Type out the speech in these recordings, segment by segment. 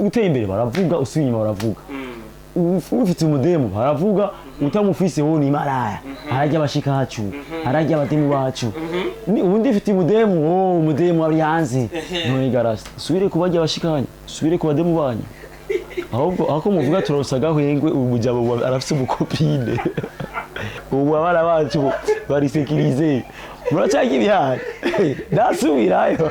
Uteye imbere baravuga, usubiye inyuma baravuga, ufite umudemu baravuga, utamufise wowe ni maraya, ararya abashikacu, ararya abademu bacu. Ubundi ufite umudemu, wowe umudemu ari hanze. None garasta, subire kubarya abashikanyu, subire ku bademu banyu. Ahubwo ako muvuga turonsa gahwengwe. Ubu mujabo arafise umukopine, ubu abana bacu bari sécurisés, muracyaga ibihari ndasubirayo.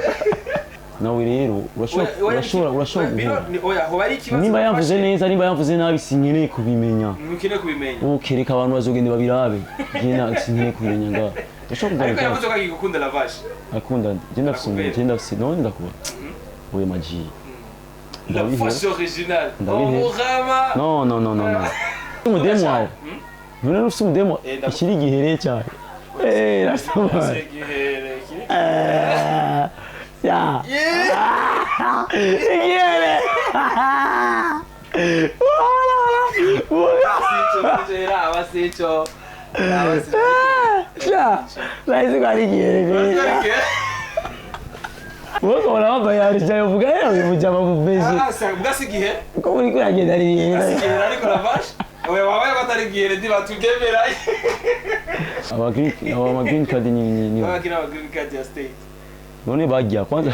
Nawe rero urashobora guhura. Oya, hoba ari ikibazo. Nimba yavuze neza, nimba yavuze nabi, sinkeneye kubimenya. Ntukeneye kubimenya. Okay, reka abantu bazogenda babirabe. Njye sinkeneye kubimenya ngaho. Ndashobora Ariko kugaruka. yavuze ko agikunda Lavashe. Akunda, njye ndafise umuntu, njye ndafise none ndakubona oya maji. La Ndabihera. Vache original. Ndabihera. Omurama. No, no, no, no, no, umudemu wawe none ufise umudemu. Eh. Ikiri igihere cyane, eh, nasoma. Eh, ya igihere. Sico. Ya nahise ko ari igihere neza. Wowe ukabona wambaye harija, uvuga yewe mujama mumeze. Bwasi igihe. Uko muri kuragenda ari Bwasi igihere. igihe ariko Lavashe. Oya, wabaye ko atari igihe ndiba tubyemera. Aba green, aba green card ni Babakina aba green card ya state. None bajya kwanza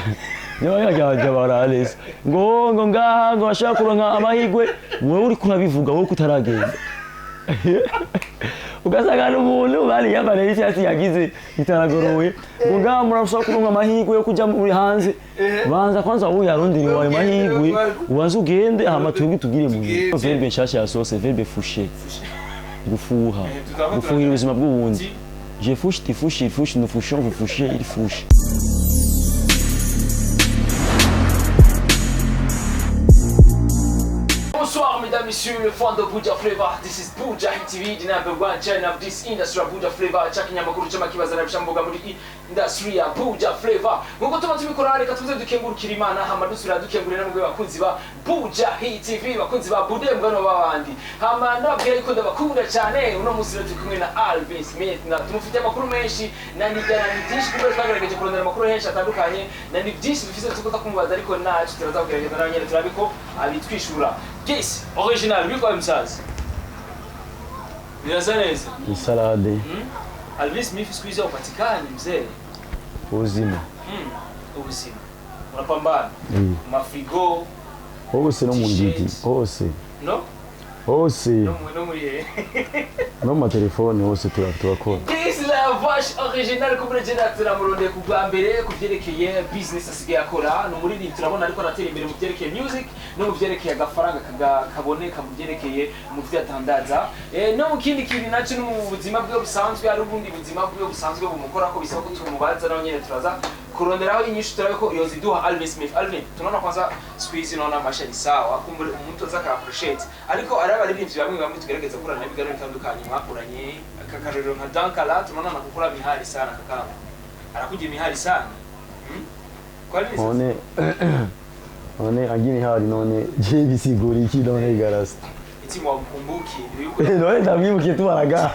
niba bajya bararesa ngo ngaha ngo bashaka kuronka amahirwe. Wowe uri kurabivuga, wowe kutaragenda, ugasanga n'umuntu bari yambaye icyatsi yagize itaragorowe, ngo ngaha murashobora kuronka amahirwe yo kujya muri hanze. Banza kwanza wowe yarondere wayo mahirwe, ubanze ugende, hama twebwe tugire mu Tugende. Verbe nshasha yasohotse, verbe foucher, gufuha. Tutaba Gufuhira ubuzima bw'uwundi. Ti. Je fouche, tu fouches, il fouche, nous fouchons, vous fouchez, il fouche. Bonsoir mesdames, messieurs, les fans de Buja Flavor. This is Buja Hit TV, the number one channel of this industry of Buja Flavor. Chakinyamakuru cy'amakibazana bishambuga muri industry ya Buja Flavor. Nkuko tuba tubikora, reka tuze dukengurukira Imana, hama dusubira dukengurira namwe bakunzi ba Buja Hit TV, bakunzi ba Bude mugano babandi. Hama ndababwira yuko ndabakunda cyane. Uno munsi rero turi kumwe na Alvin Smith, na tumufite amakuru menshi na nijyana ni byinshi, kuko twagerageje kurondera amakuru henshi atandukanye na ni byinshi dufise tukuza kumubaza, ariko nacu turaza kugerageza nawe nyene turabiko abitwishura. Gis original biko msaza. Birasa neza. Ni salade. Alvin Smith siku hizi haupatikani, mzee. Ubuzima. Ubuzima. Unapambana. Mafrigo, Hose, no mu ngigi T-shirt. hose. No? Hose. No mu no muri No mu matelefone hose turakora. This la Vache original kumure jenda turamurondeye ku bwa mbere ku byerekeye business asigaye akora. Ni umuririmbyi, turabona ariko aratera imbere mu byerekeye music no mu byerekeye agafaranga kaboneka mu byerekeye mu byo atandaza, no mu kindi kintu nacyo, no mu buzima bwe busanzwe. Ari ubundi buzima bwe busanzwe bumukora ko bisaba ko tumubaza, nawe nyene turaza kuronderaho inyishu, turabe ko yoziduha. Alvin Smith, Alvin, tunaona kwanza siku hizi naona maisha ni sawa, kumbe umuntu aza ka appreciate, ariko ari abaririmbyi bamwe bamwe tugerageza gukorana n'ibiganiro bitandukanye mwakoranye, akakarorero nka Dankala, tunaona anakukura mihari sana kaka, anakuja mihari sana, Kwa nini sasa? None agira ihari, none je bisigura iki none garasta? Iti mwamukumbuki yuko? None ndamwibukiye tubaraga,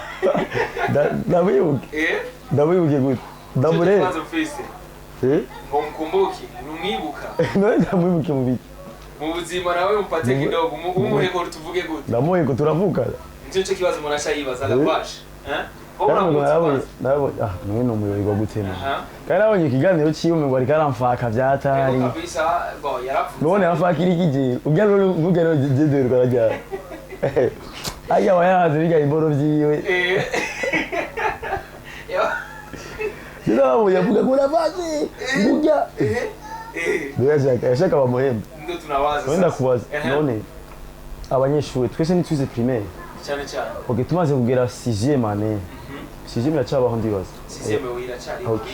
ndamwibuke. Eh. Ndamwibuke gute? Ndamurebe? Kwanza mfise. Eh? Ngo mkumbuki, numwibuka. None ndamwibuke mu biki? Mu buzima nawe mupate kidogo, umuhe ko tuvuge gute? Ndamuhe ko turavukana? Nicyo cyo kibazo umuntu aca yibaza. Eh. La Vache, eh. Narabonye, narabonye, narabonye. Ah, none ni umuyobozi wa gutema. Aha. Kandi nabonye ikiganiro ciwe ngo ariko aramfaka vyatari. Ego kabisa, bo yarapfutse. None aramfaka iki je? Ubwo rero nubwo rero je dore karajya. Ajya wayahaze bijya iboro vyiwe. Eh. Yo. Nabonye avuga ngo uravaze. Burya. Eh. Eh. Ndio yashaka bamuhembe. Ndo tunawaza. Wenda Sasa. kubaza. Ehe. None abanyeshuri twese ntitwize primaire? Cyane cyane. Okay, tumaze kugera 6e année. 6e iracabaho ndibaza. Sixième iracyari. Ok.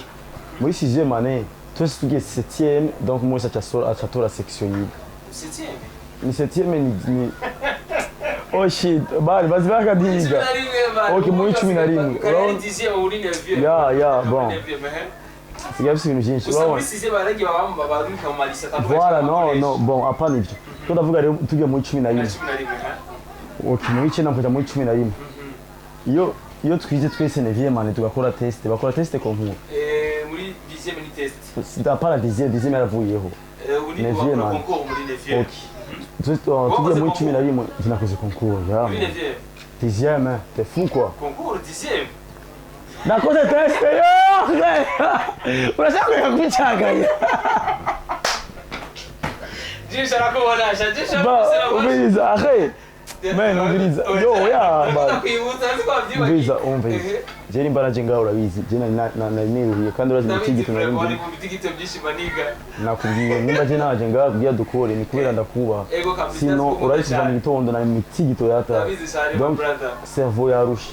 Muri 6e année twese tugiye 7e, donc umwe wese aca atora section yiwe. Septième. Ni 7e ni oh shit, bari bazi bakadiga. 11. Ok, muri 11. Urabona Urabona- dixième uri neuvième. Ya, bon. Neuvième, eh. Sigaye afise ibintu byinshi. Gusa Urabona. muri sixième baragiye babamba barumika mu malisi atandukanye. Voilà, no, no, bon, apana ivyo. Ko ndavuga rero tugiye muri 11. 11, eh. Ok, muri 9 kuja muri 11. Iyo twize twese neuvième année tugakora test, bakora test concours. Eh, muri dixième ni test. Apana dixième, dixième yaravuyeho. Eh, ubu ni Neuvième, wakora hein. concours muri neuvième. Ok. Tugiye muri 11 sinakoze concours ya. Muri neuvième. 10e, hein. T'es fou quoi. Concours 10e. Nakoze test yo. Urashaka kureka kubicaganya. Jisha arakubona, jisha Ba, arakubona. umviriza, ahe. Man, umviriza. Yo, ya, ba. Ndakwibutsa, nzi ko wabyibagiwe. Umviriza, umviriza. Ehe. Je nimba naje ngaho urabizi. Je nari niruhiye kandi urazi Ndabizi imitigito nari vraiment, ndimo. ni mu bitigito byinshi maniga. Nakubwiye nimba je naje ngaho kugira dukore ni kubera ndakubaha. Ego kabisa, Sino ndakubona urabizi kuva mu cyane. gitondo nari mu mitigito yata. Ndabizi cyane, my Donc brother. cerveau yarushe.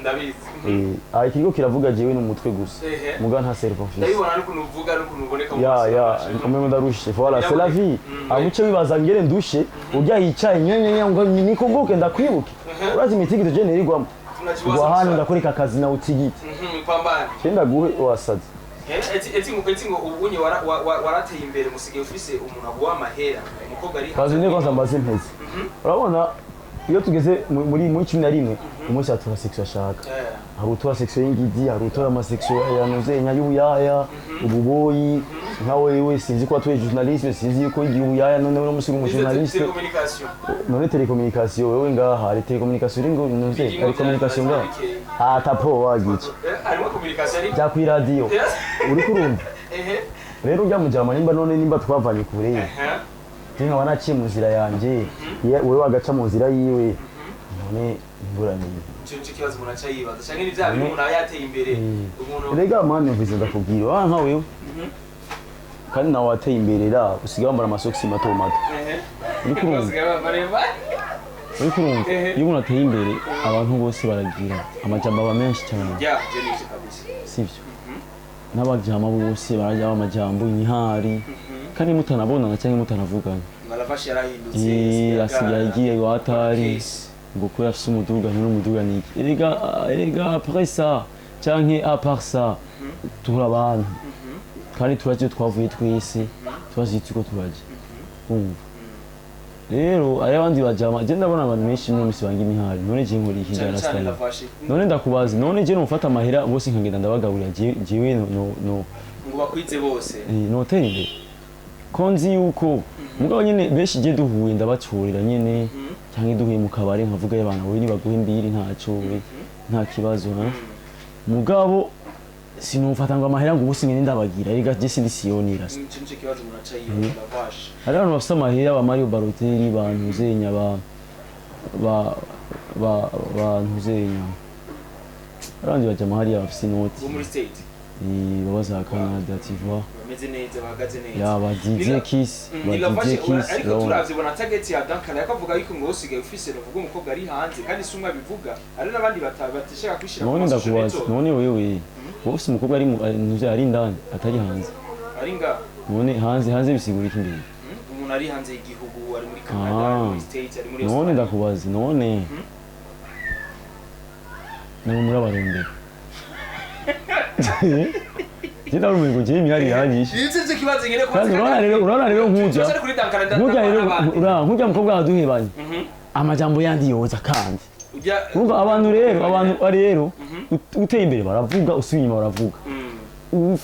Ndabizi. Eh, ikiriko kiravuga jewe ni umutwe gusa. Ehe. Muga nta cerveau mfise. Ndabibona n'ukuntu uvuga n'ukuntu uboneka mu Ya maso ya, yacu. umengo ndarushe. Voilà, c'est la vie. Amuce wibaza ngere ndushe, urya yicaye nyenye nyenye ngo nikumbuke ndakwibuke. Urazi imitigito je nirigwamo. Tunajiwaza Ngo hano gusa. ndakoreka akazi na utigiti. Pambana. Je ndaguhe wasaze. Eh, eti ngo ubunye warateye imbere, musigaye ufise umuntu aguha amahera, umukobwa ari Bazi nde kwanza mbaze mpeze. Urabona iyo tugeze muri 11 umunsi atura section ashaka. Hari utora section y'ingidi, hari utora amasection yanuzenya y'ubuyaya, ububoyi, nka wewe sinzi ko watuye journaliste, sinzi yuko yigiye ubuyaya none uno musi uri umujournaliste. Communication. None telecommunication wewe ngaha hari telecommunication iri ngo nuze hari communication ngaha. Ah, tapo wagiye. Eh, harimo communication ari Jya kuri radio. Yes. Uri kurumva? Ehe. Rero ujya mujama nimba none nimba twavanye kure. Ehe. Je nkaba naciye mu nzira yanje, wewe wagaca mu nzira yiwe. None ingorane. Ico nico kibazo umuntu aca yibaza, canke ni vya bintu umuntu aba yateye imbere umuntu. Rega mani mvuze ndakubwira, wa nka wewe. Kandi nawe wateye imbere ra, usigaye wambara amasokisi mato mato. Ehe. Uri kurumva? Basigaye bambara. Uri kurumva? Ehe. Iyo umuntu ateye imbere, abantu bose baragira amajambo aba menshi cyane. Ya, je nivyo kabisa. Sivyo? N'abajama bose barajya amajambo inyihari. Kandi mutanabonana cyangwa mutanavugana. Malavashi yarahindutse. Eh, asigaye agiye iwatari. Case. Ngo ko yafise umuduga none umuduga ni iki? Erega après ça canke à part ça turi abantu kandi turazi iyo twavuye twese, turazi tuko turaje. Umva rero ari abandi bajama, je ndabona abantu benshi muri misi banga imihari. None je nkora iki? Cyane cyane Ndarasitana Lavashi. none ndakubaza, none je nufata amahera bose nkagenda ndabagaburira, jewe no Ngo bakwize bose. Eh, notera imbere ko nzi yuko mugabo nyene benshi je duhuye ndabaturira nyene, cyangwa duhuye mu kabari nkavuga y'abantu we nibaguha imbiri ntaco we nta kibazo ha. Mugabo sinumfata ngo amahera ngo ubusi ngende ndabagira, erega je sindi siyonira. Ico nico kibazo umuntu aca yibaza, Lavashi. Hari abantu bafise amahera, ba Mario Balotelli, bantuzenya ba bantuzenya abandi baja hariya bafise inoti. Bo muri state. Eh, baba za Canada, tu vois. Bameze neza, bahagaze neza. Ya ba DJ Kiss, Mm, ba ni DJ Lavashi. Kiss. Ariko Urabona. turavye bona target ya Duncan yakavuga yuko ngo usigaye ufise novuga umukobwa ari hanze, kandi si umwe abivuga, hari n'abandi batishaka kwishira None ku ma social ndakubaza, network. none wewe wowe ufise umukobwa ari ntuzi ari indani atari hanze. Ari nga. None hanze bisigura iki imbere? Umuntu ari hanze y'igihugu, ari muri Canada, ari muri States, ari muri None Australia. ndakubaza, none namwe muri abarondera, je ndabona ngo je imihari iranyishe. Iki nicyo kibazo nyine. Kandi urabona rero nkujya Tuza kuri Duncan nkujya rero n'abandi. nkujya mukobwa waduhebanye amajambo yandi yoza kandi. Urumva abantu rero, abantu rero uteye imbere baravuga, usubiye inyuma baravuga.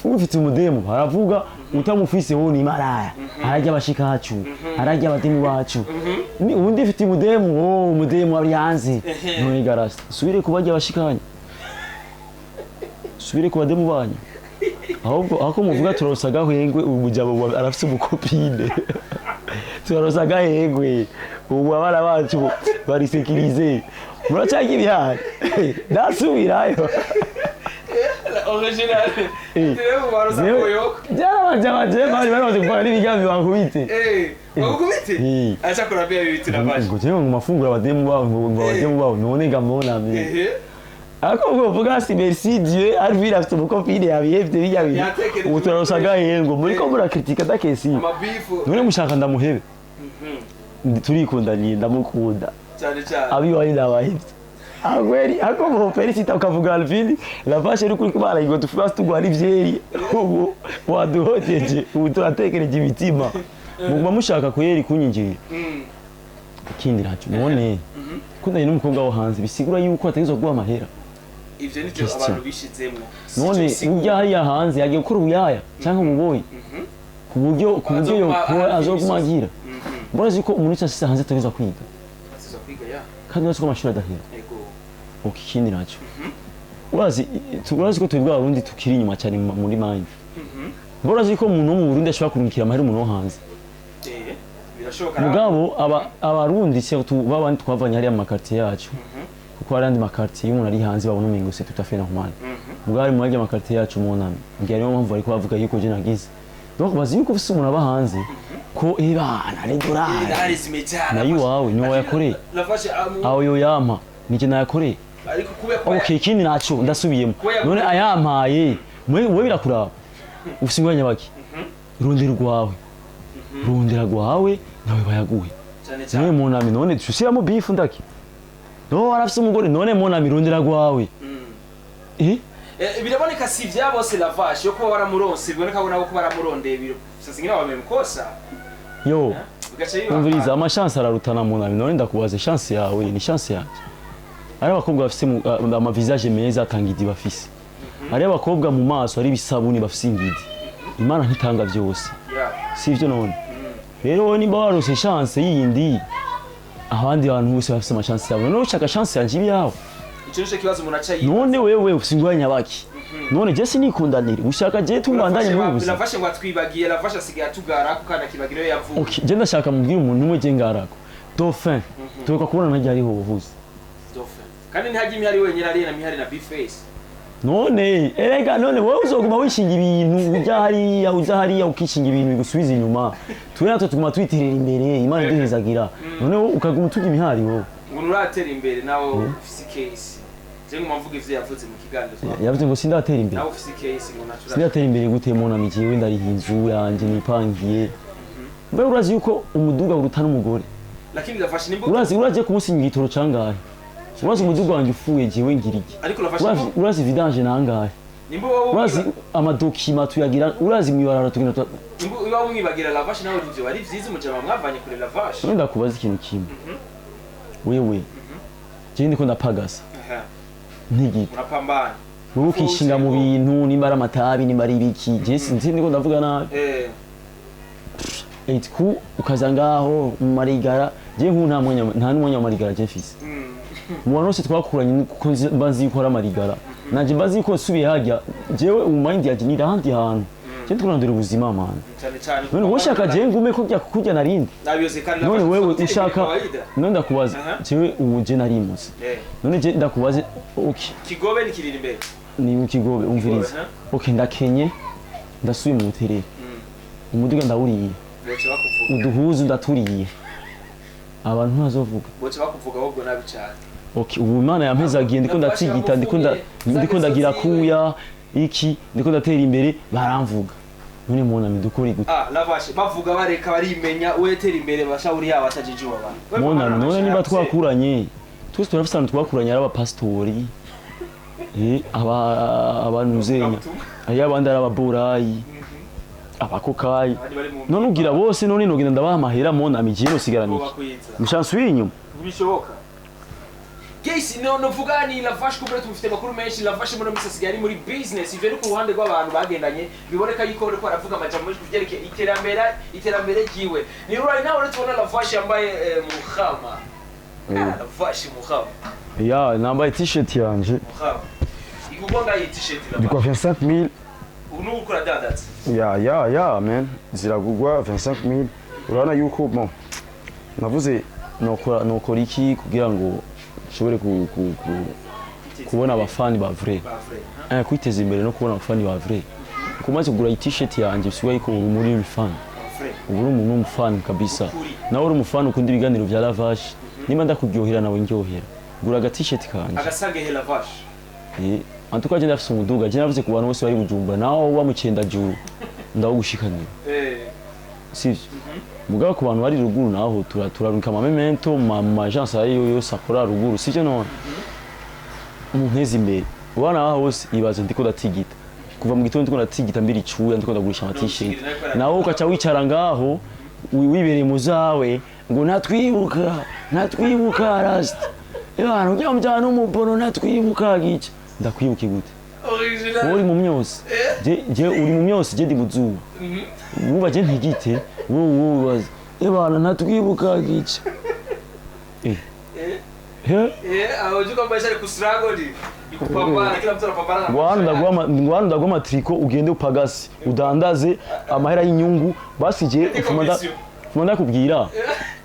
Ufite umudemu baravuga, utamufise wowe ni maraya, ararya abashikacu, ararya abademu bacu. Undi ufite umudemu, wowe umudemu ari hanze. None garasi subire kubarya abashikanyu, subire ku bademu banyu. Ahubwo ako muvuga turosa agahengwe, ubu mujabo arafise umukopine, turarosa agahengwe, ubu abana bacu bari sécurisés, muracyaga ibihari ndasubirayo. Original. Eh. Rero baroza koyoko. Byarabanje bari bamaze gukora n'ibigambi bankubite. Eh, bagukubite? Eh. Acha kurambia bibi tunafasha. Ngo jewe ngo mafunguro abademu babo, ngo abademu babo none gamona mbi. Ehe. Ariko ngo uvuga si merci Dieu, Alvin afite umukopine yabihevye bijya bintu. Yatekereje. Ubu turarosa agahengwe muriko murakritika dakesi. Amabifu. None mushaka ndamuhebe? Turikundaniye, ndamukunda. Cyane cyane. Abiwari ndabahevye. Akweli ako mu felicita ukavuga Alvin Lavache uri kuri kubara ngo tufase tugwara ivyeri, ubu waduhojeje, ubu turatekereje imitima muguma mushaka kweri kunyinjira. Ikindi naco none kundanye n'umukobwa wo hanze bisigura yuko ategerezwa guha amahera? Ivyo nivyo Christian. abantu bishizemwo. None urya hariya hanze yagiye gukora ubuyaya cyangwa umuboyi? Ku buryo Azoguma yokora ahagira azoguma imisozi. agira. Murazi ko umuntu wese asize hanze ategerezwa kwiga. Asiza kwiga ya. Kandi urazi ko amashuri adahera. Ego. Ok, ikindi nacyo, urazi ko twebwe Abarundi tukiri inyuma cyane muri mind. Urazi ko umuntu wo mu Burundi ashobora kurungikira amahera umuntu wo hanze. Eh, birashoboka. Mugabo Abarundi, surtout babandi twavanye hariya mu ma quartier yacu, kuko hari andi ma quartier iyo umuntu ari hanze babona umengo c'est tout à fait normal. Mugabo ari muri ma quartier yacu, mon ami, ngira niyo mpamvu bariko bavuga yuko je nagize, donc bazi yuko ufise umuntu aba hanze ko ebana ari dorari. Ndahari zimejana. Nayo iwawe niwe wayakoreye. Nafashe Aho yo yampa nije nayakoreye. Ariko kubera ko Ok, ikindi naco ndasubiyemo. None ayampaye mwe birakuraba? Ufise ingwanya baki? Rondera urwawe, rondera rwawe nawe bayaguhe. Cyane None cyane. Mon ami, none tushiramo beef ndaki? No warafise umugore, none mon ami, rondera rwawe. Eh. Biraboneka si vya bose. Lavashe yo kuba waramuronse, biboneka ko nabo ko baramurondeye biro sasa ngina wamemkosa. Yo. Bigaca biba. Umviriza, ama chance ararutana, mon ami. None ndakubaze, chance yawe ni chance yanjye. Ari abakobwa bafise ama visage meza atangidi bafise, ari abakobwa mu maso ari ibisabuni bafise ingidi. Imana ntitanga byose. Sivyo? None rero wowe nimba warose chance yindi, abandi bantu bose bafise ama chance yabo, none ushaka chance yanje ibe yawe? Ico nico kibazo umuntu aca yibaza. None wewe ufise ingwanya baki? None je sinikundanire, ushaka je tubandanye muri ubu buzima? Lavashe ngo atwibagiye, Lavashe asigaye atugara ko kandi akibagira iyo yavuye. Okay, je ndashaka mubwire umuntu umwe je ngarako Dauphin tuweka kubona najya ariho ubuvuzi. Dauphin. Kandi ntihajya imihari wenyine, ari na mihari na Bface. None erega none wowe uzoguma wishinga ibintu, uja hariya, uja hariya, ukishinga ibintu bigusubiza inyuma. Twe natwe tuguma twitirira imbere, Imana iduhezagira. None wowe ukaguma utuga imihari wowe. Ngo nuratera imbere nawe ufise case. Je nguma mvuga ivyo yavuze mu kiganiro twakoze. Yavuze ngo sindatera imbere. Nawe ufise case ngo natural. Sindatera imbere gute, mon ami? Jewe ndariha inzu yanje nipangiye. Mbe urazi yuko umuduga uruta n'umugore? Lakini Lavashe nimba Urazi ku munsi igitoro cangahe? Urazi umuduga wanje ufuye jewe ngira iki? Ariko Lavashe Urazi vidange nangahe? Nimba wowe Urazi ama documents tuyagira? Urazi mwibarara tugenda nimba uba umwibagira Lavashe nawe ivyo ari vyiza, umujama mwavanye kure Lavashe. None ndakubaza ikintu kimwe, wewe jewe ndiko ndapagasa ntigita. Urapambana. Wowe ukishinga mu bintu, nimba ari amatabi, nimba ari ibiki, jewe sinzi ndiko ndavuga nabi. Ku ukaza ngaho mu marigara, jewe nk'ubu nta mwanya, nta n'umwanya w'amarigara je mfise. Mu bantu bose twakuranye, kuko mba nzi yuko ari amarigara, nanje mba nzi yuko nsubiye harya jewe ubu mind yanje ni ahandi hantu. Je ndiko ubuzima, man. Cyane cyane. None wowe ushaka jewe ngume kurya kurya narindi? Nabiyoze kandi. None Lavashe wewe ufite ushaka kawaida. None ndakubaza, jewe ubu je narimutse. None je ndakubaze, okay. Kigobe ni kiriri imbere. Ni mu Kigobe, umviriza. Kigobe, Okay, ndakenye, ndasubiye mu buterere, umuduga ndawuriye. Boce bakuvuga. Uduhuzu ndaturiye, abantu ntazovuga. Boce bakuvuga ahubwo nabi cyane. Okay, ubu Imana yampezagiye, ndiko ndatigita, ndiko ndagira kuya iki, ndiko ndatera imbere, baramvuga. None mon ami, dukora gute? Ah, Lavashe bavuga bareka barimenya, wetera imbere bashawuri yabo atajijuba abantu. Mon ami, none niba twakuranye twese, turafise ahantu twakuranye, ari abapasitori, aba abanuzenya, ari abandi, ari ababorayi, abakokayi. Abandi bari mu None ugira bose, none nogenda ndabaha amahera, mon ami, jewe nosigarana iki? bakwiza. Mushansubira inyuma. Ntibishoboka. Guys, no novuga ni Lavashe kubera tumufite amakuru menshi. Lavashe muri misi asigaye ari muri business. Ivyo ni ku ruhande rw'abantu bagendanye, biboneka yuko bariko baravuga amajambo menshi kuvyerekeye iterambere ryiwe. Ni right now rero tubona Lavashe yambaye muhama. Ah, Lavashe muhama. Ya, nambaye t-shirt yanje. Muhama. Igugwa ngayi t-shirt Bikwa Lavashe. 25000. Ubu nuko uradandaza. Ya, man, ziragugwa 25000. Urabona yuko bon, navuze nokora iki kugira ngo nshobore kubona abafani ba vrai. Ba vrai, ha? Kwiteza imbere no kubona abafani ba vrai. Kumaze kugura iyi t-shirt yanjye bisigaye ko uri muri fan. Ba vrai. Ubu uri umuntu w'umufani kabisa. Ukuri. Nawe uri umufani ukunda ibiganiro vya Lavashe, nimba ndakuryohera nawe ndyohera, gura aga t-shirt kanje. Agasange he Lavashe? En tout cas je ndafise umuduga, je navuze ku bantu bose bari Bujumbura, nawe uba mu Cendajuru ndawugushikanira. Sivyo? Mugabo ku bantu bari ruguru naho turarungika ama memento mu agence ariyo yose akora ruguru, sivyo? None umunteza imbere ubana aho hose, ibaze ndiko ndatigita kuva mu gitondo, ndiko ndatigita mbiri icuya, ndiko ndagurisha ama t-shirt, nawe ukaca wicara ngaho wibereye mu zawe ngo natwibuka, natwibuka rasta. Ebana ujya mujyana n'umubono natwibuka gica, ndakwibuke gute? Original. Original. Wowe uri mu myose, je uri mu myose, je ndi mu zuba. Wumva je ntigite, wowe ubaza ebana ntatwibuka gica. Eh. He? Eh, hujui kwamba maisha ni kustruggle, ni kupambana, kila mtu anapambana na Ngwano maisha yake. ndaguha, ngwano ndaguha amatriko, ugende upagasi udandaze amahera y'inyungu. Basi je ufuma Commission. ufuma ndakubwira,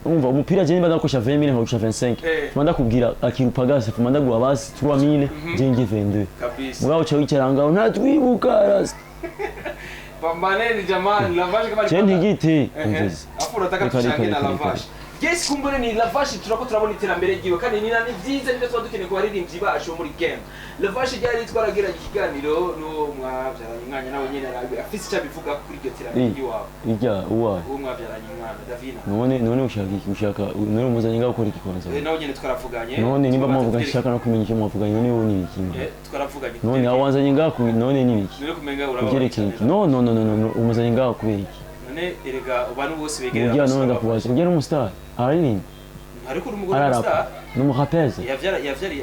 umva, umupira je niba ndakosha 20,000 nkagusha 25, fuma ndakubwira akira upagasi, fuma ndaguha basi 3000, je nge 22. Kabisa. Mugabo uca wicara ngaho ntatwibuka rasi. Pambaneni jamani, Lavash kama Je ntigite. Umvise. Afu unataka Reka, reka, tuchange na reka, reka. Lavash. Yes, kumbure ni Lavash turako turabona iterambere ryiwe kandi ni nani byiza nibyo tuba dukeneye ku baririmbyi bacu bo muri game. Lavash ryari twaragiranye ikiganiro n'uwo mwabyaranye umwana, nawe nyene afise icyo abivuga kuri iryo terambere ry'iwabo. Irya uwaye? Uwo mwabyaranye umwana Davina. None ushaka iki? Ushaka none umuzanye ngaho ukora iki kwanza? Eh, nawe nyene twaravuganye. None nimba Tubanza mwavuga, nshaka no kumenya icyo mwavuganye. None wowe ni ibiki? Eh, twaravuganye. None aho wanzanye ngaho none ni ibiki? None kumenga urababara Uvyerekeye cyane. iki? No, no, no, no, no, umuzanye ngaho kubera iki? None erega abantu bose begerera Urya none abasore. ndakubaza, urya n'umustar araririmba? Ariko uri umugore Ararapa? w'umustar. Ni umurapeze? Yavyara yavyari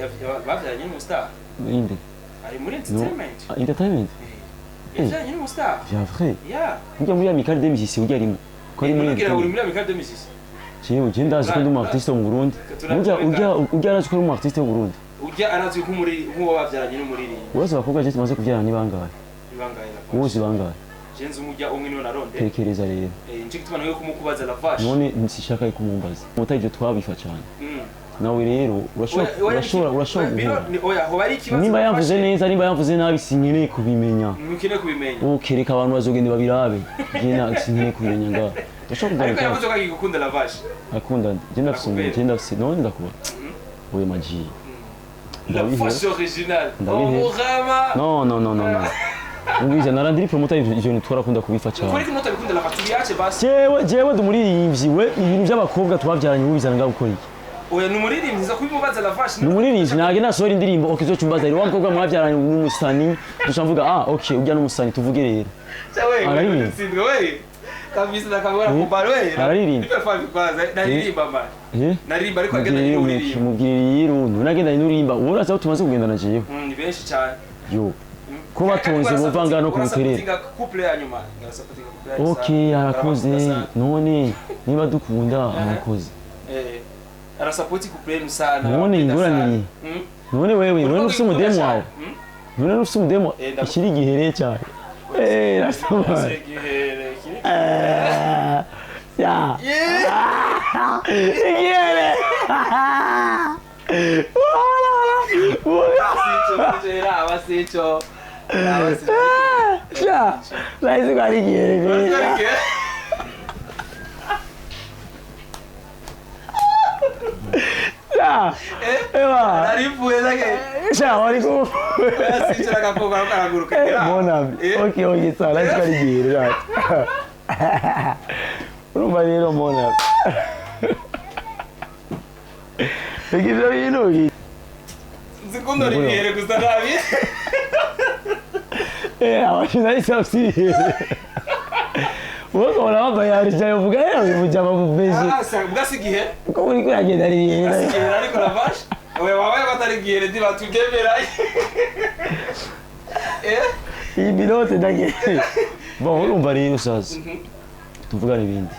bavyaranye n'umustar. Inde? Ari muri No. entertainment. Ah, entertainment. Yavyaranye n'umustar. Vya vrai? Yeah. Urya muri Amicale des Musiciens, urya arimo ko ari muri Ngira uri entertainment? muri Amicale des Musiciens. Jewe je ndazi ko ndi umu artiste wo mu Burundi. Urya arazi ko ari umu artiste wo mu Burundi? Urya arazwi nk'umuri nk'uwo bavyaranye n'umuririmbyi. Bose abakobwa je tumaze kuvyarana ni bangahe? Ibangaye la. Bose bangahe? Je nzi umurya umwe niwe naronde. Tekereza rero. Eh, nje gituma nawe kumukubaza Lavash. None sishaka kumumbaza muta, ivyo twabifa cyane. Nawe rero urashobora Oya, oya, urashobora oya, bino guhura. oya, hoba ari ikibazo Nimba yavuze Lavash. neza, nimba yavuze nabi, sinkeneye kubimenya. Ntukeneye kubimenya. Ukereka abantu bazogenda babirabe, je sinkeneye kubimenya ngaho. Ndashobora Ariko kugaruka. yavuze ko agikunda Lavash. Akunda je ndafise umuntu, je ndafise. None ndakuba oyo maji. Lavash original. Ndabiheba. Omurama. No, no, no, no, no, umvise, narandiri promoter, ivyo bintu twarakunda kubifa Kuri cyane. kino utabikunda Lavash, tubiache basi. Jewe ndi umuririmbyi, we ibintu by'abakobwa twabyaranye ubizana ngaho gukora iki? Oya, ni umuririmbyi, nza kubimubaza Lavash. Ni umuririmbyi, nage nasohora indirimbo, okay, uzoca umbaza rero wa mukobwa mwabyaranye n'umusani, duca mvuga: "Ah, okay, urya n'umusani." Tuvuge rero. Wewe Araririmba. utsindwa wewe. Kabisa nakangora kubara wewe. Araririmba. Nipe five kwanza. Naririmba man. Eh? Naririmba ariko agenda n'uririmba. Mubwire rero, ntunagendanye n'uririmba, wowe urazi aho tumaze kugendana jewe? Ni benshi cyane. Yo ko batonze buvanga no kubuterera. Urasapotinga couple ya nyuma. Urasapotinga couple ya nyuma. Okay, arakoze. None niba dukunda, arakoze. Eh. Arasapoti couple yenu sana. None ingorane none wewe none ufise umudemu wawe? None ufise umudemu? Eh, Ikiri gihereye cyane, eh, rasoma. Eh, ya igihere. Sicho. Ya nahise ko ari igihere neza. Ya ewa. Narivuye zake. Sha wari ku Sicho nakakobwa karaguruka. Mon ami. Ok, sawa, nahise ko ari igihere. Urumva rero, mon ami, reka ivyo bintu. Zikundo ribihere gusa nabi. Eh, abantu nahise bafise ibihere. Wowe ukabona bambaye harija, uvuga: "Eh, uyu mujama mumeze." Ah, sa bwasi gihe. Uko uriko uragenda ari ibihere. Bwasi gihe ariko Lavash. Oya, wabaye batari gihere ndi batugemera. Eh? Iyi bilote ndagiye. Bon, urumva rero sasa. Tuvugane ibindi.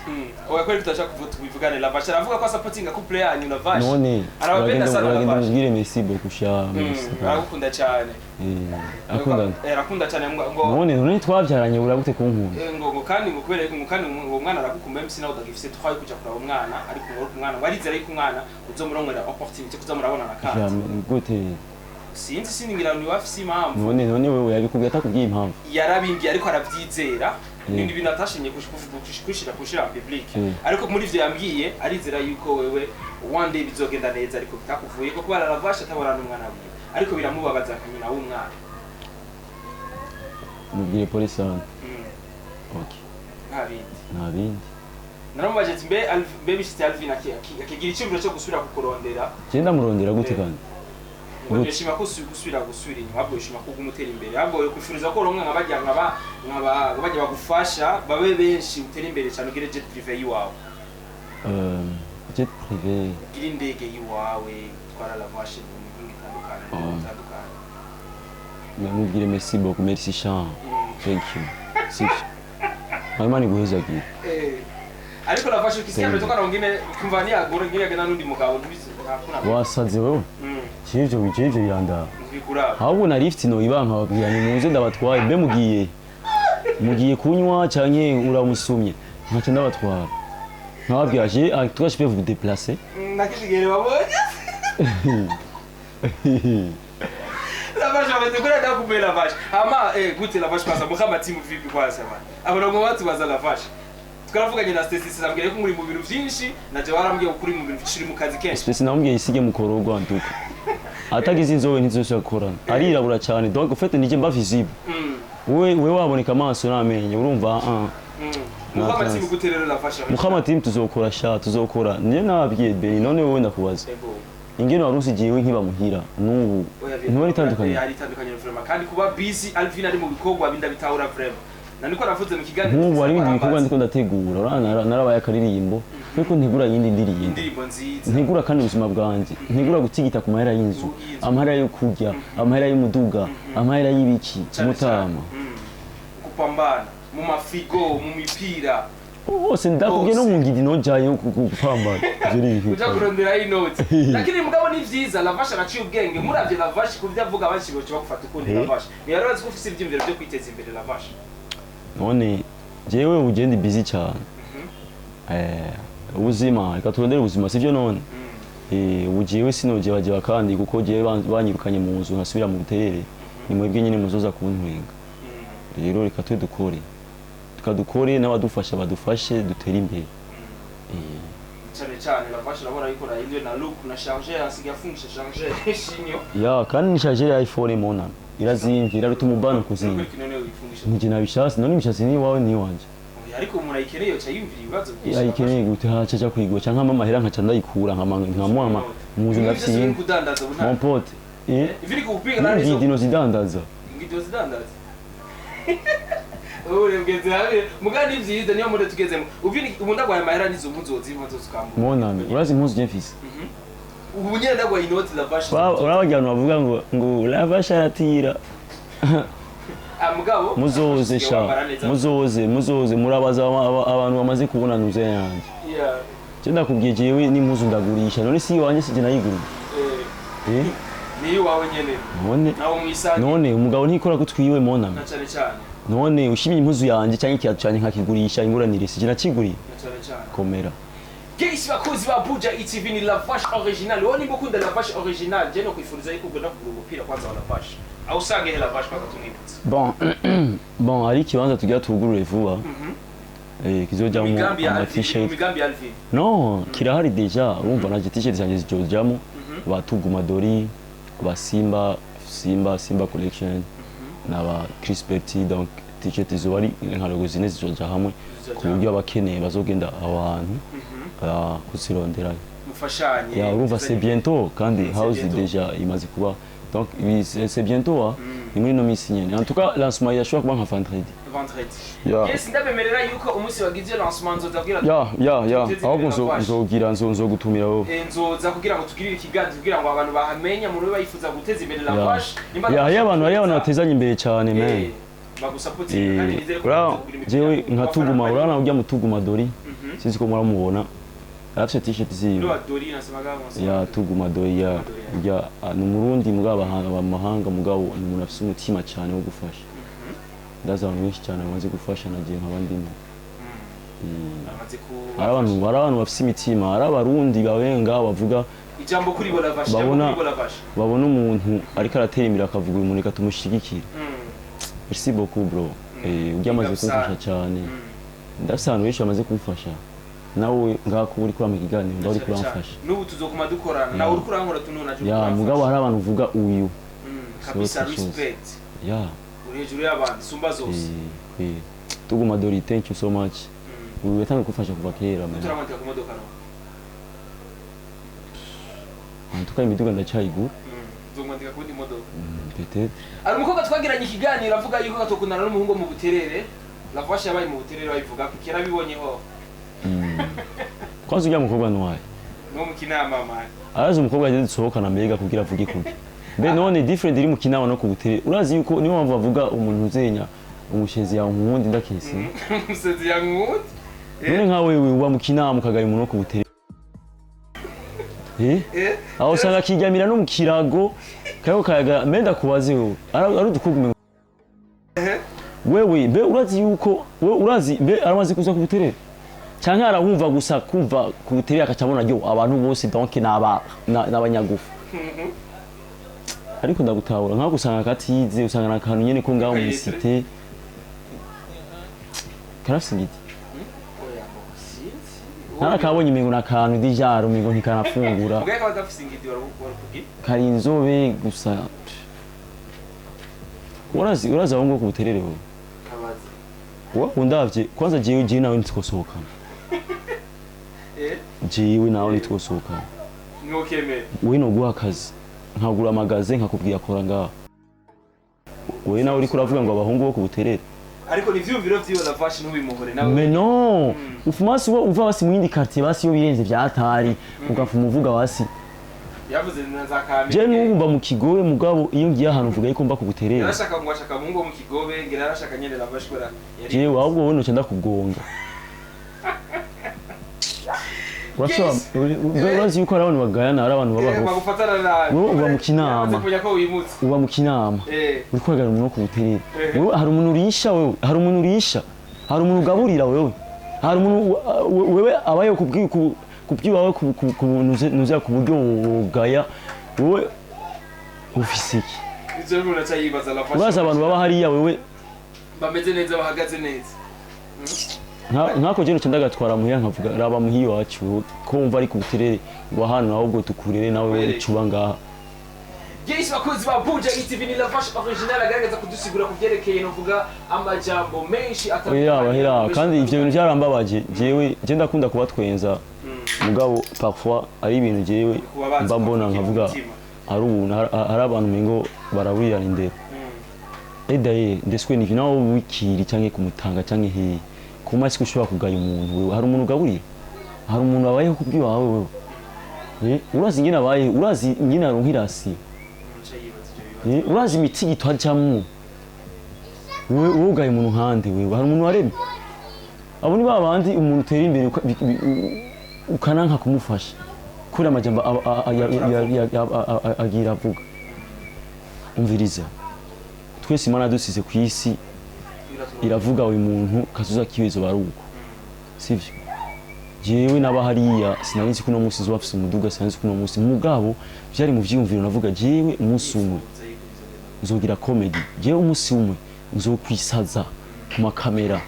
Oya, kweli tutashaka kuvuga, tubivugane. Lavash aravuga ko asapotinga couple yanyu Lavash. None Arabapenda uragenda sana uragenda Lavash. umubwire merci beaucoup sha, merci. Aragukunda cyane. Eh, akunda. Eh, arakunda cyane ngo None twabyaranye uragute kunkunda? Eh, ngo kandi ngo kubera ngo kandi ngo umwana aragukunda, MC nawe udagifise twaye kuja kuraba umwana, ariko ngo umwana ngo arizera yuko umwana uzomuronkorera opportunity kuza murabonana kandi. Jamais, gute? Sinzi, sindingira ni wafise impamvu. None wewe yabikubwiye atakubwiye impamvu? Yarabimbwiye ariko aravyizera, ni ibintu atashimye kushira en public. Ariko muri ivyo yambwiye arizera yuko wewe one day bizogenda neza, ariko bitakuvuye ko kubera Lavash atabona n'umwana wiwe, ariko biramubabaza nka nyina w'umwana. Mubwire polisi hano. Okay. Nta bindi. Nta bindi. Naramubaje ati mbe mbe bishitse Alvin akigira iciyumviro cyo gusubira kukurondera? Je ndamurondera gute kandi? Ngo Gute? yoshima ko gusubira inyuma, ahubwo yoshima ko uguma utera imbere, ahubwo yokwifuriza ko uronka nk'abajya nkaba nkaba bajya bagufasha babe benshi, utere imbere cyane, ugire jet privé yiwawe. Jet privé? Ugire indege yiwawe twara Lavash mu mihingo itandukanye, mu bihugu bitandukanye. Mubwire merci beaucoup, merci Sean. Thank you. Sivyo. Imana iguhezagire. Eh. Ariko Lavash ukisikia ametoka na wengine kumvania agora ngine agenda n'undi mugabo ntubizi hakuna. Wasaze wewe. Civyo bicivyo birandaba. Ntibikuraba. Ahubwo na lift no ibanka babwira ni muze ndabatwaye mbe mugiye. Mugiye kunywa canke uramusumye. Nkaca ndabatwara. Nkababwira je en tout cas je peux vous déplacer. Nakishigere babonye. Lavash ametukura da kumbe Lavash. Ama gute Lavash kwanza mukama timu vipi kwanza bana. Abongo watu baza Lavash. Twaravuganye na Stacy sambwira ko muri mu bintu byinshi na je warambwiye ko uri mu bintu byinshi uri mu kazi kenshi. Spesi namubwiye isige mukorogwa ntuka. Atagize inzobe ntizosubira gukorana. Arirabura cyane donc en fait nije mba visible. We waboneka amaso n'amenyo urumva ah. Mukama timu gute rero Lavash. Mukama team tuzokora sha tuzokora. Nije nababwiye Beni none wowe ndakubaza. Ego. Ingene wari usigiye nkiba muhira n'ubu ntibari itandukanye. Hari itandukanye vraiment kandi kuba busy Alvin ari mu bikorwa binda bitahura vraiment. Na niko navuze mu kiganiro. Nk'ubu hari ibindi bikorwa ndiko ndategura urabona narabaye akaririmbo ariko ntigura yindi ndirimbo. Indirimbo nziza. Ntigura kandi ubuzima bwanjye ntigura gutigita ku mahera y'inzu amahera yo kurya amahera y'umuduga amahera y'ibiki mutama kupambana mu mafigo mu mipira hose ndakubwiye no mu ngidi nojayo gupambana ivyo ni ibintu uja kurondera inoti lakini mugabo ni vyiza Lavash araciye ubwenge muravye Lavash kuvyo avuga benshi boca bagufata ukundi Lavash ni yarazi ko ufise ivyiyumviro vyo kwiteza imbere Lavash. None jewe ugenda busy cyane ubuzima reka turondere ubuzima sivyo none ubu jewe sinojebajeba kandi kuko jewe banyirukanye mu nzu nkasubira mu buterere ni mwebwe nyine muzoza kuntwenga rero reka twe dukore tukadukore n'abadufasha badufashe dutere imbere. Cyane cyane Lavash urabona yuko nahinduye na look na charger asigaye afungisha charger shinyo ya kandi ni charger ya iPhone mona irazimvye iraruta umubano kuzimvye. Nije nabishasi none imishatsi ni iwawe ni iwanje. Ariko umuntu ayikeneye yoca yumvira ibibazo byinshi. Ayikeneye gute haca aja kuyigura canke ampa amahera nkaca ndayikura nkamuha muzi ndafise mon pote iviri kupiga nani zo ngidino zidandaza ngidino zidandaza ure mgenzi habe mugani vyiza niyo muri tugezemo uvini ubu ndagwaye amahera nizo mpuzu zimpa zokambura monami urazi impuzu je mfise ubu nyene ndagwaye inoti Lavash urabagira abantu bavuga ngo ngo Lavash aratira mugabo muzoze sha muzoze murabaza abantu bamaze kubona nuze yanjye. Je ndakubwiye jewe n'impuzu ndagurisha none si iwanje sije nayiguriye. Ni iwawe nyene none nawo mwisange none umugabo ntikora kutwiwe monami na cyane cyane none ushimye impuzu yanjye cyangwa ikiyato cyanjye nkakigurisha inguranire sije nakiguriye na cyane cyane komera. Gesi bakuzi ba Buja ETV ni Lavash original. Wowe nimba ukunda Lavash original je no kwifuriza yuko ugenda kugura umupira kwanza wa Lavash. Aho usange he Lavash kwanza tumwibutse. Bon bon ari kibanza tugira tugurure vuba. Kizojamo ama t-shirt. Imigambi ya Alvin. No, kirahari deja urumva naje t-shirt zanjye zijojamo ba Tuguma Dori, ba Simba, Simba collection na ba Chris Petit donc t-shirt izo ari nka logo zine zijoja hamwe ku buryo abakeneye bazogenda abantu kuzirondera mufashanye. Ya urumva c'est bientôt kandi house déjà imaze kuba donc c'est bientôt ni muri no misi nyene en tout cas lancement yashobora kuba nka vendredi. Yes ndabemerera yuko umunsi wagize lancement nzoza kugira ya ahubwo nzogira nzogutumira wowe nzoza kugira ngo tugirire ikiganiro kugira ngo abantu bahamenye muri bayifuza guteza imbere Lavash ya ya abantu bari abantu batezanye imbere cyane men bagusapotinga kandi nizere ko jewe nka Tuguma urana ujya mu Tuguma Dori sinzi ko muramubona arafite t-shirt ziwe ya Tuguma Dori ya ya ni umurundi mugabo abamahanga mugabo ni umuntu afite umutima cyane wo gufasha ndaza abantu benshi cyane bamaze gufasha nagiye nk'abandimo hari abantu bafite imitima hari abarundi babenga bavuga ijambo kuri bo Lavash babona umuntu ariko aratera imbere akavuga uyu muntu reka tumushigikire. Merci beaucoup bro. Ujya amaze kumfasha cyane ndafite abantu benshi bamaze kumfasha nawe ngako uri kurampa ikiganiro ndawe uri kuramfasha n'ubu tuzokuma dukorana nawe uri kurankora tunona je ya mugabo hari abantu uvuga uyu kabisa respect ya uri hejuru y'abandi sumba zose Tuguma Dori thank you so much. Uyu yatangiye kumfasha kuva kera man turamwandika ku modoka no en tout cas imiduga ndacyayigura nzomwandika ku modoka peut-être. Ari umukobwa twagiranye ikiganiro avuga yuko atokundana n'umuhungu mu buterere Lavash yabaye mu buterere babivuga ko kera bibonyeho Kwanza ujya mukobwa nwaye no mukinama man arazi umukobwa agende dusohokana mbega kugira avuge kuki Mbe none different iri mu Kinama no ku Buterere, urazi yuko niyo mpamvu bavuga umuntu uzenya umushenzi yawe nkuwundi ndakesi. Umusenzi yankundi. None nka wewe uba mu Kinama ukagaya umuntu wo ku Buterere, eh? Eh. Aho usanga akiryamira no mu kirago kariko kayaga. Mbe ndakubaze wewe, ari udukugume wewe, mbe urazi yuko wewe urazi, mbe aramaze kuza ku Buterere canke arahumva gusa, kumva ku Buterere akaca abona yo abantu bose, donc naba n'abanyagufu. Ariko ndagutahura, nkaho usanga katize, usanga nakantu nyene ko ngaho mu cité karafise igiti. Oya, ngo sinzi. Narakabonye imengo nakantu dijaro, umengo ntikanafungura. Mugaye kaba gafise ingidi wari. Kari inzobe gusa. Urazi aho ngo ku Buterere wowe? Kabazi. Wa undavye kwanza, jewe nawe ntitwosohokana. Eh. Jewe nawe ntitwosohokana. Ntukemere. Wewe noguha akazi, nkagura amagaze, nkakubwira kora ngaho. Wewe nawe uriko uravuga ngo abahungu bo ku Buterere. Ariko ni ivyumviro vyiwe, Lavash, ntubimuhore nawe. Mais non, ufuma si uba uva basi mu yindi quartier, basi yo birenze vyatari ugafuma uvuga basi. Yavuze na za Kamenge. Je n'ubu mba mu Kigobe, mugabo iyo ngiye ahantu mvuga yuko mba ku Buterere. Yarashaka ngo ashaka mu ngo mu Kigobe, ngira yarashaka nyene Lavash kubera yari Jewe ahubwo wowe noca ndakugonga. Urashobora urazi yuko hari abantu bagayana, hari abantu babaho Bagufatana nabi. Wowe uba mu Kinama. Yamaze kumenya ko wimutse. Uba mu Kinama, uri kwagara umuntu wo ku Buterere. Wewe hari umuntu urisha? Wewe hari umuntu urisha? Hari umuntu ugaburira? Wewe hari umuntu wewe abaye kubwiwawe nuze ku buryo wogaya? Wewe ufise iki? Ivyo umuntu aca yibaza, Lavash. Urazi abantu baba hariya wewe? Bameze neza, bahagaze neza. Nkako je noca ndagatwara muhira, nkavuga raba muhira iwacu, wewe ko wumva ari ku Buterere ngo ahantu ahubwo tukurere nawe wewe ucuba ngaha. Yes, bakunzi ba Buja TV, ni Lavash Original agaragaza kudusigura ku byerekeye novuga amajambo menshi. Oya, bahera kandi ivyo bintu byarambabaje. Jewe je ndakunda kubatwenza, mugabo parfois ari ibintu jewe Kubabaza mba mbona nkavuga umutima. ari ubuntu hari abantu mengo baraburirana indero. Edaye ndeswe ni nawe wikiri canke kumutanga canke hehe kuma siko ushobora kugaya umuntu. Wewe hari umuntu ugaburira? Hari umuntu abayeho kubw'iwawe wewe? Eh, urazi ingene abayeho? Urazi ingene aronka irasi? Umuntu aca yibaza ivyo bibazo. Eh, urazi imitigito ajamwo? Wewe ugaye umuntu nkande? Wewe hari umuntu waremye? Abo ni ba bandi umuntu utera imbere ukananka kumufasha kubera amajambo agira avuga. Umviriza, twese Imana dusize ku isi iravuga uyu muntu kazoza kibezo baruko, sivyo? Jewe naba hariya sinari nzi ko uno munsi nzoba mfise umuduga, sinari nzi ko uno munsi, mugabo vyari mu vyiyumviro. Navuga jewe umunsi umwe nzogira comedy, jewe umunsi umwe nzokwisaza ku makamera,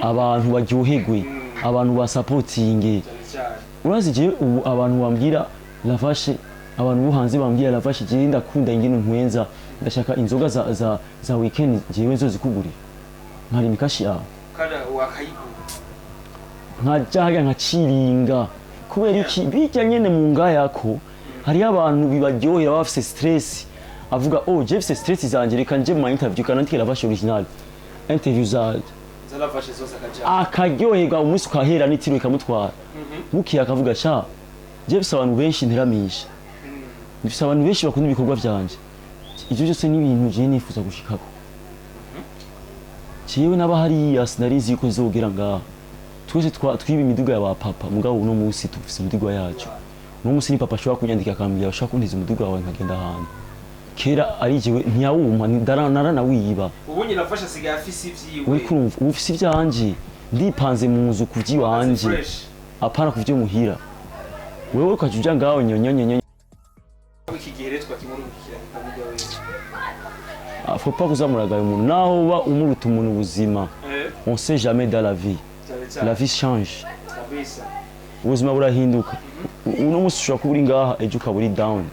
abantu baryoherwe, abantu basapotinge. Cyane cyane. Urazi jewe ubu abantu bambwira Lavashe, abantu bo hanze bambwira Lavashe, jewe ndakunda ingene ntwenza, ndashaka inzoga za weekend, jewe nzozikugurira nkari imikashi yawe. Kandi wakayigura. Nkaja harya nkaciringa. Kubera iki? Bijya nyene mu ngayako hariyo abantu bibaryohera, baba bafise stress, avuga oh je mfise stress zanje, reka nje mu ma interview kanandike Lavashe Original, interview za Za Lavashe zose akaja. Akaryoherwa, umunsi ukahera n'itiro ikamutwara, bukiye akavuga sha je mfise abantu benshi nteramisha, mfise abantu benshi bakunda ibikorwa vyanje. Ivyo byose ni ibintu je nifuza gushikako. Jewe naba hariya sinari nzi yuko nzogera ngaha. Twese twiba imiduga ya ba papa, mugabo uno munsi dufise imiduga yacu. Uno munsi ni papa ashobora kunyandika akambwira ushaka kuntiza umuduga wawe nkagenda ahantu. Kera ari jewe ntiyawumpa, naranawiba. Ubu nyine Lavashe asigaye afise ivyiwe. Uri kurumva ubu ufise ivyanje, ndipanze mu nzu kuvy'iwanje. Fresh. Apana kuvyo muhira. Wewe ukaja uja ngaho nyonyonyonyo. Iki gihe rero twakimurungikira kikavuga wewe. Faut pas kuzamuragaye umuntu naho uba umuruta umuntu ubuzima. Eh. On sait jamais dans la vie. Cyane cyane. La vie change. Kabisa. Ubuzima burahinduka. Uno munsi ushobora kuba uri ngaha, ejo ukaba uri down.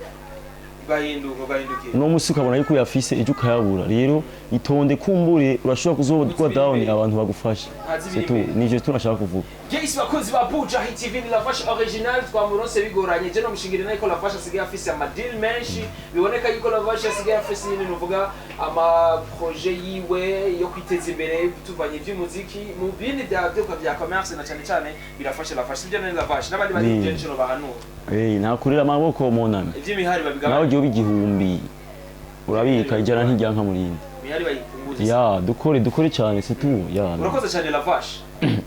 Ugahinduka, ugahindukira. Uno munsi ukabona yuko uyafise, ejo ukayabura. Rero itonde, kumbure urashobora kuzoba down, abantu bagufasha. Ntazi C'est tout. ibiri. Nivyo tunashaka kuvuga. Yes, bakunzi ba Buja Hit TV, ni Lavash Original twamuronse bigoranye. Je no mushingire nako Lavash asigaye afise ama deal menshi, biboneka yuko Lavash asigaye afise nyine nuvuga ama projet yiwe yo kwiteza imbere, tuvanye ivy'umuziki mu bindi bya byo bya commerce na cyane cyane birafasha Lavash, sibyo? None Lavash n'abandi bari Ni. byinshi no bahanura. Eh, nakurira amaboko mon ami. Ivy'imihari Nawe babigabanya. ugiye 1000. Urabika ijana ntijyanka murindi. Mihari bayipunguze. Ya, dukore, dukore cyane, c'est tout ya. Urakoze cyane, Lavash.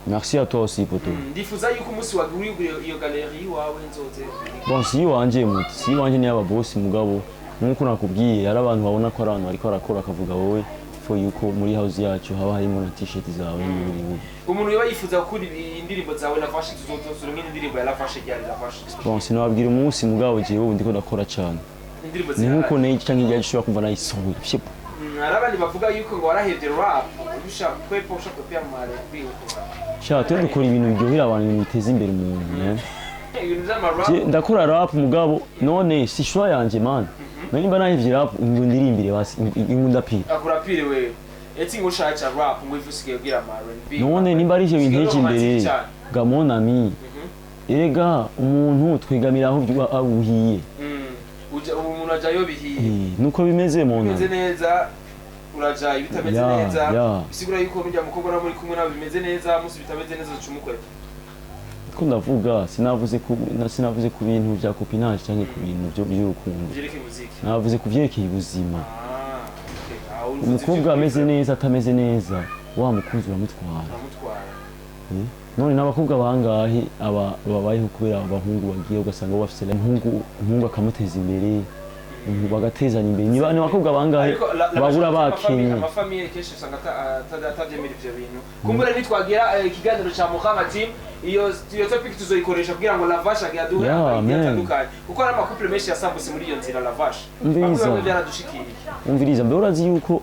Merci à toi aussi, poto. Ndifuza yuko umunsi waguriye iyo galerie iwawe nzoze. Bon, si iwanje muti, si iwanje ni ababosi, mugabo nkuko nakubwiye, hari abantu babona ko ari abantu bariko barakora, akavuga wowe fo yuko muri house yacu haba harimo na t-shirt zawe n'ibindi bintu. Umuntu yoba yifuza gukura indirimbo zawe, Lavash, tuzozura nk'indirimbo ya Lavash ryari, Lavash? Bon, sinababwira umunsi, mugabo jewe ubu ndiko ndakora cyane. Indirimbo Ni nkuko zirahari. n'iki canke igihe ushobora kumva nayisohoye Fyepu. Hari abandi bavuga yuko ngo warahevye rap, ushaka kwepa, ushaka kwepea mu R&B uko. Sha, twe dukora ibintu biryohera abantu, ibintu biteza imbere umuntu, eh. Ibintu vy'ama rap. Je, ndakora rap, mugabo none si choix yanje, man. None nimba nahevye rap, ngo ndirimbire basi ngo ndapira. Akurapire wewe eti ngo ushaca rap, ngo ivu usigaye ugira ama R&B. None nimba ari ivyo binteje Usigaye imbere romantique cyane. Ga mon ami, erega umuntu twegamira aho uhiye. Ubu umuntu ajayo bihiye. Eh, nuko bimeze, mon Bimeze ami. neza uraja, ibitameze Ya, neza. ya. Bisigura yuko nujya mukobwa nawe muri kumwe nawe bimeze neza, musi bitameze neza uca umukweta. Ko ndavuga, sinavuze ku bintu vya copinage cyangwa ku bintu by'urukundo. Vyerekeye muziki. Navuze ku vyerekeye ubuzima. Ah, okay. Ah, uruvuze Umukobwa ivyo. ameze neza, atameze neza, wa mukunzi uramutwara. Uramutwara. Eh? None n'abakobwa bangahe aba babayeho kubera abahungu bagiye, ugasanga bo bafise umuhungu akamuteza imbere, bagatezanya imbere. Ni abakobwa bangahe Ariko babura bakenye? Amafamiye kenshi usanga atavyemera ivyo bintu. Kumbura nitwagira ikiganiro ca Muhama Team, iyo topic tuzoyikoresha kugira ngo Lavash aduhe Yeah, ama idea man. atandukanye, kuko hari ama couple menshi yasambutse muri iyo nzira, Lavash. Umviriza. Bamwe bamwe byaradushikiriye. Umviriza, mbe urazi yuko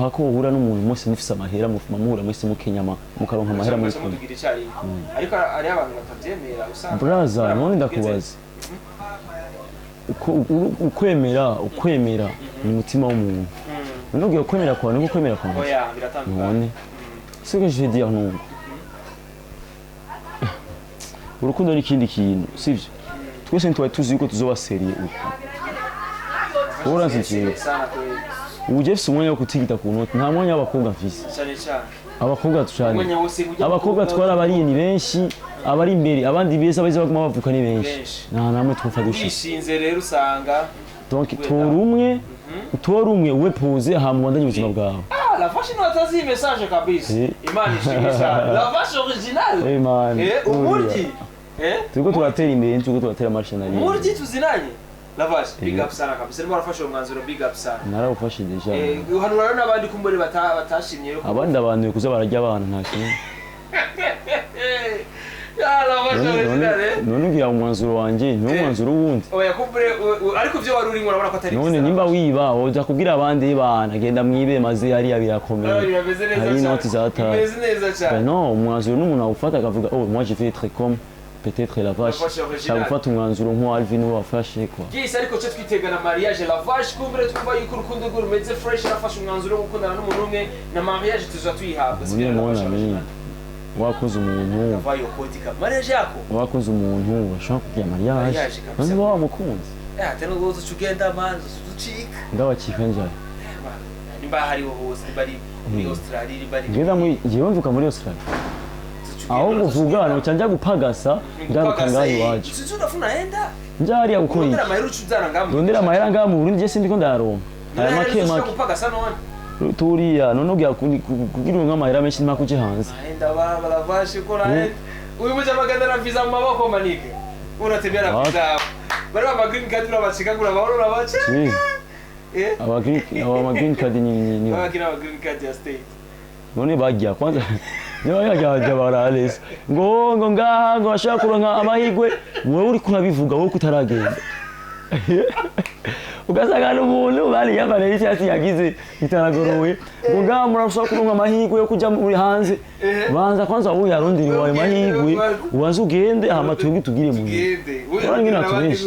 hako uhura n'umuntu mwese mufise amahera, mufuma muhura mwese mukenyama, mukaronka amahera muri Mugaca kumwe. mutugira icyarimwe, ariko hariho abantu batavyemera usanga. Braza, Kubera none tugeze- ndakubaza, ukwemera ni umutima w'umuntu. None ugiye ukwemera kwawe niko ukwemera kwanjye? Oya, biratandukanye. None ce que je veux dire, nuko urukundo ni ikindi kintu, sivyo? Twese ntitwari tuzi yuko tuzoba sérieux uko. Wowe uransikiye. Sana kweli. Ubu je mfise umwanya wo kutigita ku noti, nta mwanya w'abakobwa mfise. Cyane cyane. Abakobwa cyane. Umwanya wose ujya Abakobwa twarabariye ni benshi, abari imbere, abandi beza baza baguma bavuka ni benshi. Benshi. Nta namwe twumva dushitse. Wishinze rero usanga Donc tora umwe, utora umwe uwe pose, hama ubandanye ubuzima bwawe. Ah, Lavash ni watazi iyi message kabisa. Eh. Imana ishimwe cyane, Lavash original. Hey man. Eh, umuryi, eh. Turiko turatera imbere, turiko turatera marche na Umuryi tuzinanye, Lavash, big Eh. up sana kabisa. Niba warafashe uwo mwanzuro, big up sana. Narawufashe déjà. Eh, uhanura rero n'abandi kumbure batashimye yo. Abandi abantu kuza bararya abana, nta kintu. Ya Lavash original, eh. None ugira umwanzuro wanje niwo mwanzuro wundi? Oya, kumbure ariko ivyo wari urimo urabona ko atari None byiza. nimba wiba, woza kubwira abandi bana genda mwibe, maze hariya Ah, birakomeye. birameze neza Hari cyane. inoti zataye. Bimeze neza cyane. Ben non, umwanzuro n'umuntu awufata akavuga: "Oh, moi je vais être comme peut-être la vache." La vache originale. Nshaka gufata umwanzuro nk'uwa Alvin wafashe, quoi. Yes, ariko cyo twitega na mariage Lavash, kumbure twumva yuko urukundo rwe rumeze fresh, yafashe umwanzuro wo gukundana n'umuntu umwe, na mariage tuza tuyihabwa. Muri mon ami, wakoze umuntu Vayo kodika mariage yako. Wakoze umuntu bashobora kugira mariage. Mariage kabisa. None uba wamukunze. Eh, tena uzo ugenda man, uzucika. Ndabacika njyayo? Nimba hariho hose, nimba ari muri Australia, nimba ari Ngenda muri, jewe mvuka muri Australia. Ahubwo uvuga noca njya gupagasa, ngaruka ngaha iwacu. Sisi unafuna enda. Njya hariya gukora Urondera iki? amahera ucuzana ngamu. Rondera amahera ngaha mu Burundi, je sindiko ndayaronka aya make make. Gupagasa none. Turiya none ugira kugira uronke amahera menshi mpaka uje hanze. Aenda baba Lavash ko naenda. Uyu mujama na visa mu maboko manike. Unatembea na Wapi? visa hapo. Bari ba green card urabacika urabahora urabaca. Si, Eh? aba green card ni Babakina ba green card ya state. None bajya kwanza niba yajya bararesa ngo ngaha ngo bashaka kuronka amahirwe, wowe uriko urabivuga wowe kutaragenda, ugasanga n'umuntu bari yambaye n'icyatsi yagize itaragorowe, ngo ngaha murashobora kuronka amahirwe yo kuja muri hanze. Banza kwanza wowe uyarondere wayo mahirwe, ubanze ugende, hama twebwe tugire mu nyuma. Tugende. Urabona ingene batubesha?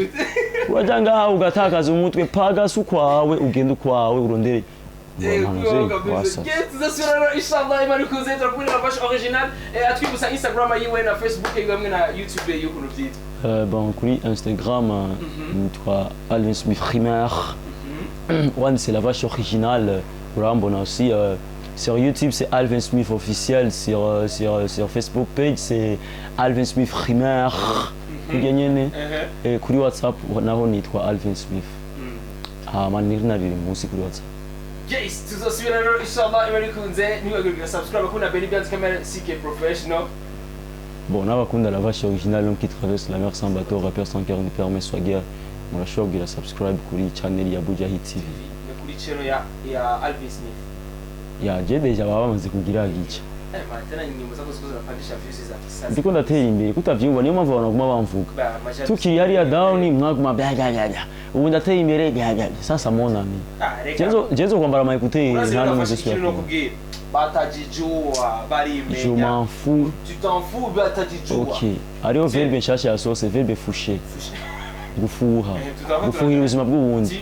Uraja ngaha ugatakaza umutwe, pagasi ukwawe, ugende ukwawe urondere. Wasa. Tuzasubira inshallah, Imana ikuze. Turakumwe na Lavash original. Eh, atwibutsa Instagram yiwe na Facebook yiwe hamwe na YouTube yiwe ukuntu byitwa. Bon, kuri Instagram, nitwa Alvin Smith Rimer. One, c'est la vache originale. Urambona aussi. Sur YouTube, c'est Alvin Smith officiel. Sur Facebook page, c'est Alvin Smith Rimer. Kurya nyene. Kuri WhatsApp naho nitwa Alvin Smith. Hama nirina riri munsi kuri WhatsApp. Yes, tuzosubira rero inshallah iba bikunze. Ntiwibagirwe subscribe kuri Benny Behind Camera CK Professional. Bon, n'abakunda la vache originale, l'homme qui traverse la mer sans bateau, rappeur sans cœur ni permet swagger, murashobora kugira subscribe kuri channel ya Buja Hit TV. Ni kuri channel ya Alvin Smith. Ya je déjà baba bamaze kugira gica. Eh man, tena nyimbo zako ziko zinapandisha views za kisasa. Ndiko ndatera imbere, kutavyumva niyo mpamvu abantu baguma bamvuga. Ba, majali. Tukiri hariya down mwaguma bya bya bya bya, ubu ndateye imbere bya bya bya. Sasa mon ami, Ah, reka. jenzo kwambara ama écouteurs Urazi nta rero n'umwe nafashe ikintu uzosubira. nokubwira. Batajijua, Je barimenya. m'en fous. Tu t'en fous, batajijua. Ok, hariho verbe nshasha yasohotse, verbe foucher, gufuha. Eh, tutava Gufuhira ubuzima bw'uwundi. Ti.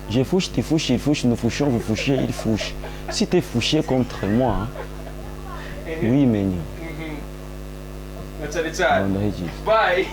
Je fouche, tu fouches, il fouche, nous fouchons, vous fouchez, il fouche. Si t'es fouché contre moi, hein, wimenya. Na cyane cyane. Ndahejeje. Bye.